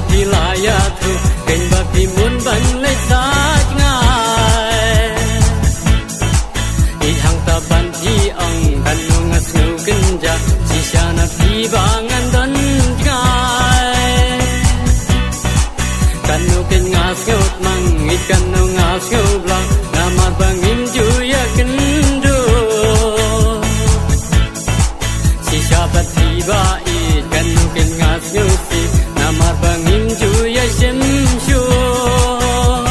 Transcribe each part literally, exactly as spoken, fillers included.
Phi la ïathuh kein ba phi mut ban leit sah jngai. Ïeit hangta ban phi ong katno nga sngew kynjah, shisha na phi ba ngan don jngai. Katno kein nga sngew tmang, ïeit katno nga sngew blah, namar ba ngim ju ïakynduh. Shisha pat phi ba ïeit, katno kein nga sngewsih, namar ba ngim ju ïashim shuh.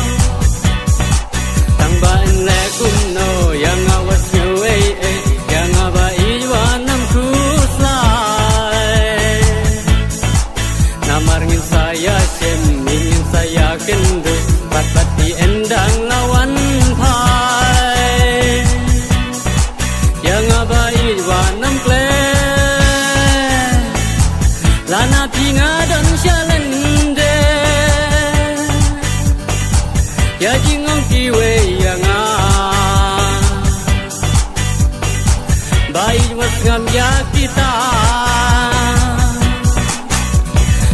Tang ba yn leh kumno, ïa nga wat sngew ei ei, ïa nga ba ïeit wat nym khuslai. Namar ngin sa ïashim, ngin sa ïakynduh, bad bad phi yn dang la wan phai. Ïa nga ba ïeit wat nym khleh, lada phi nga don sha lyndet. Ïa jingong kiwei ïa nga, ba ïeit wat ngam ïa kita.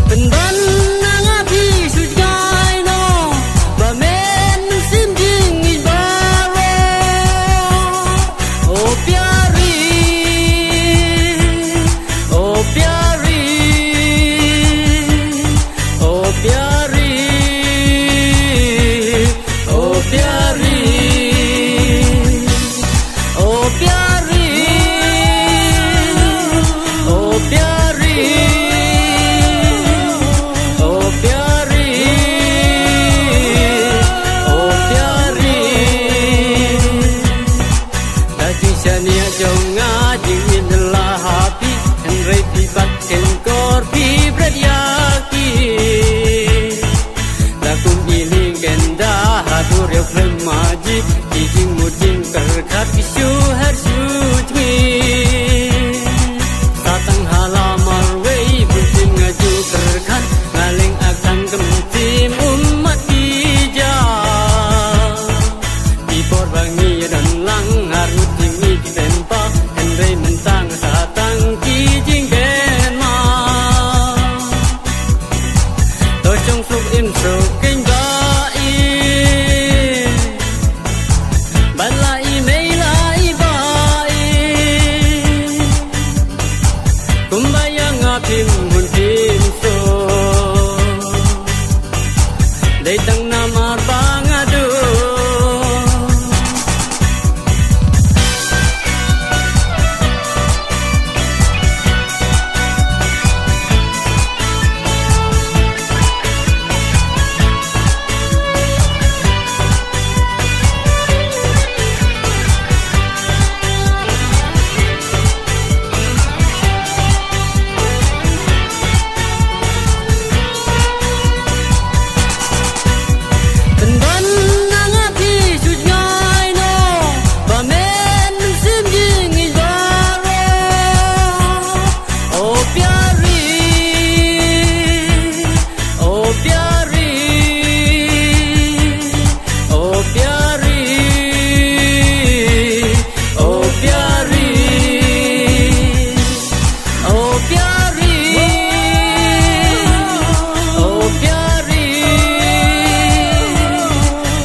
Pynban na nga phi shu jngai noh, ba men mynsiem jingïeit baroh. O Pyari, o Pyari, o Pyari, o Pyari. O Pyari, o Pyari, o Pyari, o Pyari. Da jingshaniah jong nga jingïeit la ha phi, hynrei phi pat khein kor phi bret ïa ki. Da kum i lieng kynda haduh riewkhlem maji, ki jingmut jingpyrkhat ki shu her shu jngi. Sa tang hala marwei bun tim nga ju pyrkhat, nga leng ak tang kum tim ummat ki ja. Ki por ba ngi don lang, arngut jong ngi ki pynpaw, hynrei mynta nga sa tang ki jingkynmaw. To shong suk im suk kein ba ïeit, bad la i mei la i ba ïeit. Kumba ïa nga phim hun phim suk, dei tang namar ba nga duh. Pynban na nga phi shu jngai noh, ba men mynsiem jingïeit baroh. O Pyari, o Pyari, o Pyari, o Pyari, o Pyari, o Pyari,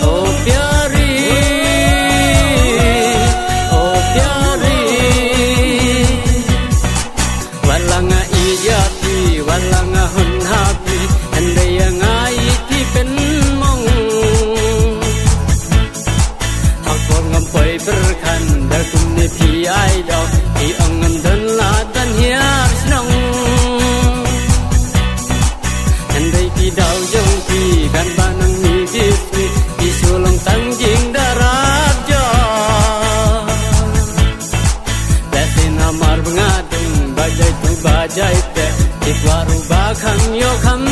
o Pyari, o Pyari. Wat la nga ïeit ïa phi, wat la nga hun ha phi, hynrei ïa nga ïeit phi pynmong. Ha kor ngam poi pyrkhat da kumne phi ai dok, phi ong ngam don lad ban hiar shnong. Hynrei ki daw jong phi kan ba nang mi jisni, ki shu long tang jingdarap jong. Te namar ba nga dang ba jai tu ba jai te, ki kwah ruh ba kham ïoh kham